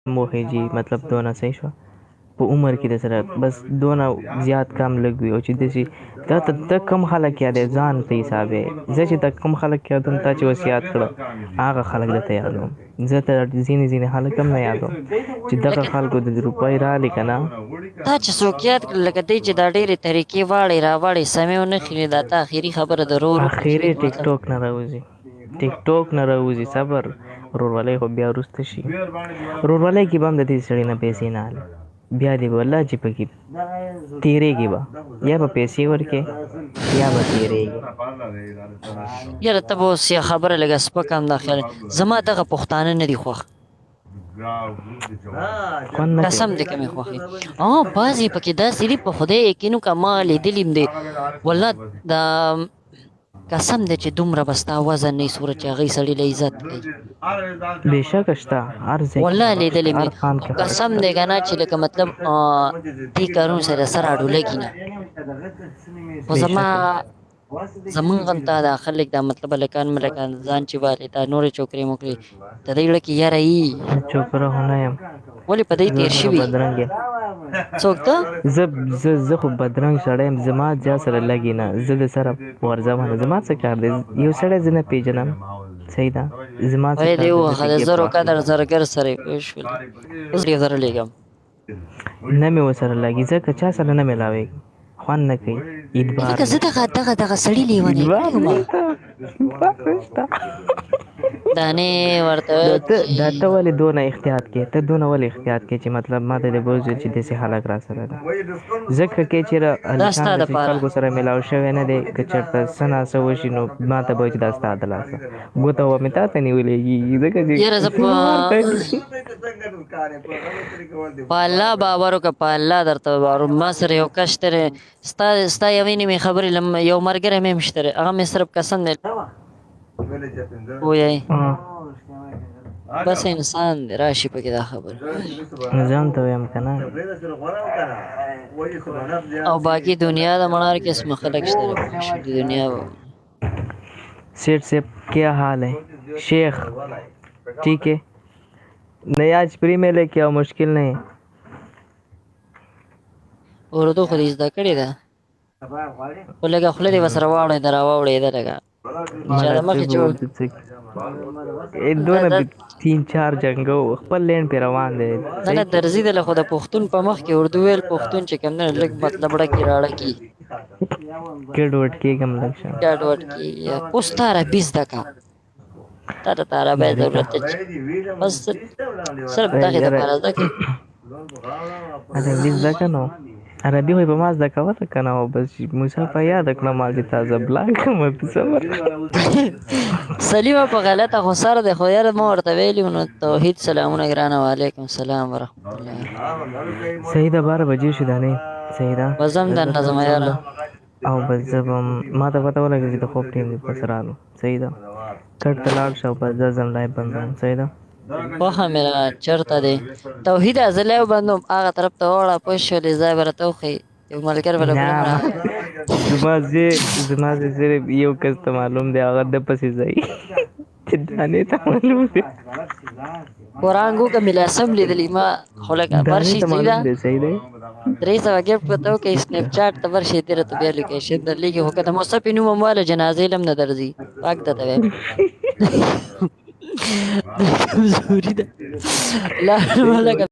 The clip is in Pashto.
وخیږي مطلب دونه صحیح شوه په عمر کې د سره بس دونه زیات کم لږ وي او چې داسې تا ته ته کم خلک یادې ځان په حساب یې. زه چې تا کم خلک یادوم تا چې اوس یاد کړه هغه خلک درته یادوم. زه ته ځینې ځینې خلک هم نه یادوم چې دغه خلکو د روپۍ رالې که نه. تا چې څوک یاد کړل لکه دی چې دا ډېرې طریقې واړې راواړې سمې ونه خېلې دا تا اخري خبره د رور وکړه چې اخري ټیک ټاک نه راوځي ټیک ټاک نه راوځي. صبر ورورولۍ خو بیا وروسته شي. ورورولۍ کې به هم د دې سړي نه پیسې نه اخلي بیا دې والله چې پکې تیریږي به یا به پیسې ورکې یا به تیریږي. یاره ته به اوس یو خبره لږه سپکه هم دا خیال زما دغه پښتانه نه دي خوښ. خوند نه کوي. قسم دې که مې خوښ دي. بعضې پکې داسې دي په خدای یقین وکړه ما لیدلي هم دي والله دا قسم دی چې دومره به ستا وزن نه سوره چې هغوی سړي له عزت کوي. بېشکه شته هر ځای کې والله خلک شته لیدلې هر مې قام کې خلک قسم شته. دی که نه چې لکه مطلب دې کارونو سره سر اډو لګي نه خو زما بېشکه. زمونږ غم ته دا خلک دا مطلب هلکان ملکان ځان چې والي دا نورې چوکرې موکرې د دې زړه کې یاره یي. زه چوکره خو نه یم. ولې په دې زه تېر څنګه شوي بدرنګ یم. څوک ته؟ زه زه زه خو بدرنګ سړی یم زما چا سره لګي نه زه د سره ورځم نه زما څه کار دی یو سړی زه نه پیژنم صحیح ده زما څه وای کار دی دی زه وخه چې د ګیپ زرو واخلم. قدر زرګر سره پوه شولې اوس یې زره لېږم. نه مې ورسره لګي ځکه چا سره نه ملاوېږم خوند نه کوي اعتبار لکه زه نشته. دغه دغه دغه سړي لیونی اعتبار کړی وم. نشته اعتبار نشته. دانې ورته دا ته دا چې ته ولې دونه احتیاط کې ته دونه ولې احتیاط کې چې مطلب ما ته دې بوزي چې داسې خلک را سره ده ځکه کې چې دا علیشان ستا داسې دپاره خلکو سره ملاو شوی نه دی که چېرته څه نا څه وشي نو ما ته به وایي چې دا ستا د لاسه ګوته به مې تا ته نیولې کېږي ځکه چې یاره زه په په الله باور وکړه په الله درته باور ما سره یو کس شته دی ستا ستا یوې نیمې خبرې لم یو ملګری مې هم شته دی هغه مې صرف قسم دی وایي بس انسان دی راشي پکې دا خبره. ځان ته وایم که نه. او باقي دنیا د مړار قسمه خلک شته دی پوه شو د دنیا سیټ صاحب کیا حال ہے شیخ ٹھیک ہے نہیں آج فری میں لے کے آؤ مشکل نہیں۔ اردو خو دې زده کړې ده خو لږه خوله دې ورسره واوړې ده راواوړېده لږه چې د مخې چې دونه به 3 4 جنګو خپل لین پې روان دی. نه نه درځي دله خو د پښتون په مخ کې اردو ویل پښتون چې کم نه لږ مطلب ړکي راړکي ګډ وډ کېږم لږ شه ګډ وډ کېږي. اوس تا عربي زده که تا ته د عربۍ ضرورت دی بس صرف دغې دپاره زده که عربي زده که نو عربي خو یې په ما زده کوله که نه بس موسی په یاد کړه ما چې تازه بلاک کړم په صبر. سلیمه په غلطه خو سر دی خو یاره ما ورته ویلي نو توحید سلامونه ګرانه وعلیکم سلام ورحمت الله. صحیح ده 12 بجې شو دانې صحیح ده وزم درنه زما یاره او بس زه به ما ته پته ولګېده چې د خوب ټیم دی بس رالو. صحیح ده کټ ته لاړ شه او بس زه ځم لایو بندوم. صحیح ده خوښه مې را چېرته دی توحید زه لایو بندوم هغه طرف ته واوړه پوه شولې ځای به راته وښیي یو ملګری به له نه بله راغی. زما زه زما زه صرف یو کس ته معلوم دی هغه د پسې ځای چې دانې ته معلوم دی. قرآن ګو که مې لا سم لیدلی ما خو لکه دانې برشي ته صحیح معلوم ده دی صحیح دی 300 ګفټ به ته وکړې سنیپ چاټ ته برشي دې راته بیا لوکیشن درلېږي خو که د مصطفی نوم هم واله جنازې له هم نه درځي پاک درته وایم. کمزوري ده لاړ لکه